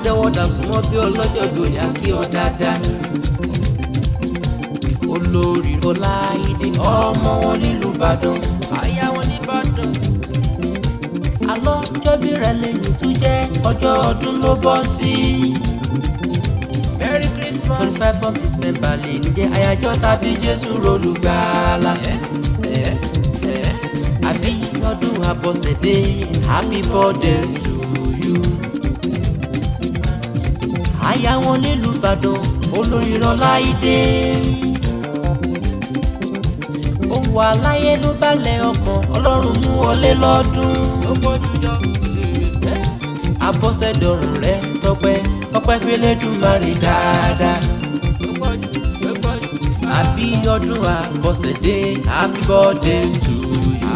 Àtẹwọ́dà súnmọ́ bí ọlọ́jọ́ lónìí àkí ọ dáadáa. Olórí Ọláìdé ọmọ wọn nílùú Ìbàdàn. Aya wọn nìbàdàn. Alọ́jọ́bí rẹ̀ lẹ́yìn tún jẹ́ ọjọ́ ọdún ló bọ́ sí. Merry Christmas. 25 of December lè ní jẹ́ àyájọ́ tàbí Jésù rolùgbàlà. Àbí ọdún Àbọ̀sẹ̀dé, happy birthday to you. Aya wọn nílùú Ìbàdàn, olórí Ọláìdé. Ó wà láyé ló balẹ̀ ọkàn, Ọlọ́run mú wọlé lọ́dún. Ó pọ̀ jùjọ. Abọ́sẹ̀dọ̀rùn rẹ̀ tọpẹ́ ọpẹ́ fẹlẹ́dùmarè dáadáa. Ó pọ̀ jù, ó pọ̀ jù. Àbí ọdún Àbọ̀sẹ̀dé, happy birthday to you.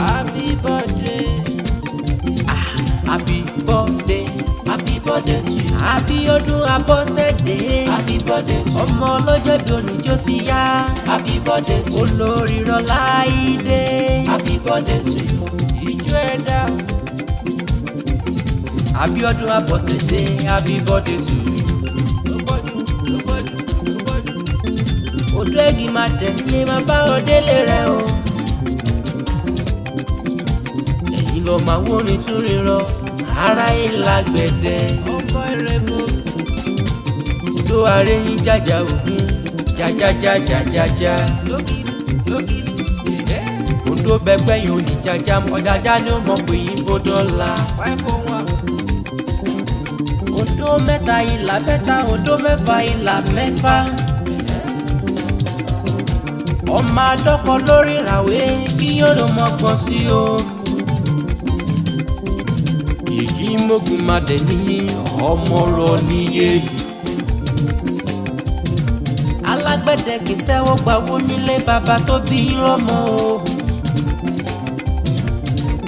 Happy birthday. Happy birthday, Happy birthday to you. Happy ọdún Àbọ̀sẹ̀dé. Happy birthday to you. Ọmọ ọlọ́jọ́ bí oníjó ti yá. Happy birthday to you. Olórí Ọláìdé. Happy birthday to you. Ìjó ẹ̀dá. Àbí ọdún Àbọ̀sẹ̀dé, happy birthday to you. Ó pọ̀ jù, ó pọ̀ jù, ó pọ̀ jù. Odò ẹ̀gì máa tẹ̀ ní máa bá ọ délé rẹ o. Ẹ̀yin lọ máa wórin tún ríran, ara ìlà gbẹ̀dẹ̀. Ọmọ ìrẹ̀mú. Odò ààrẹ yín jàjà ògún jàjàjàjàjàjà. Lókìlì, lókìlì. Odò bẹgbẹ́ yìí ò ní jàjà ọ̀jàjà ni ó mọ̀ pé yín bó dọ́là. 501. Odò mẹ́ta ìlà mẹ́ta, odò mẹ́fà ìlà mẹ́fà. Ọmọ adọ́kọ lórí ìràwé kí yóò lọ mọ̀gbọ́n sí o. Èyí mógun má dẹ̀ ní ọmọ rọ níyé. Alágbẹ̀dẹ kì í tẹ́wọ́ gbawó nílé bàbá tó bí lọ́mọ o.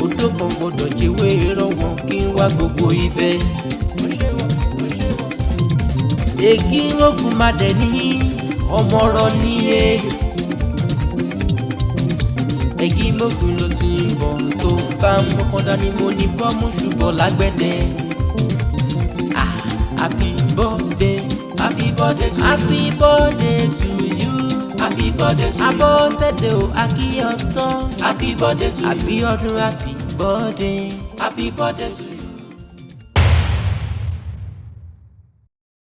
Odò kan gbọ́dọ̀ jẹ́wé rọ̀wọ̀n kí n wá gbogbo ibẹ̀. Ó ṣe wọ́n, ó ṣe wọ́n. Èkí ogun má dẹ̀ ní ọmọ rọ níyé. Èkí mógun ló ti ń bọ̀ tó bá ń mọ́kàndá ni mo ní bọ́mú ṣùgbọ́n lágbẹ̀dẹ. Ah, happy birthday, Happy birthday to you. Happy birthday to you. Happy birthday to you. Abọ́sẹ̀dé o, akíyọ̀tán. Happy birthday to you. Àbí ọdún, happy birthday. Happy birthday to you.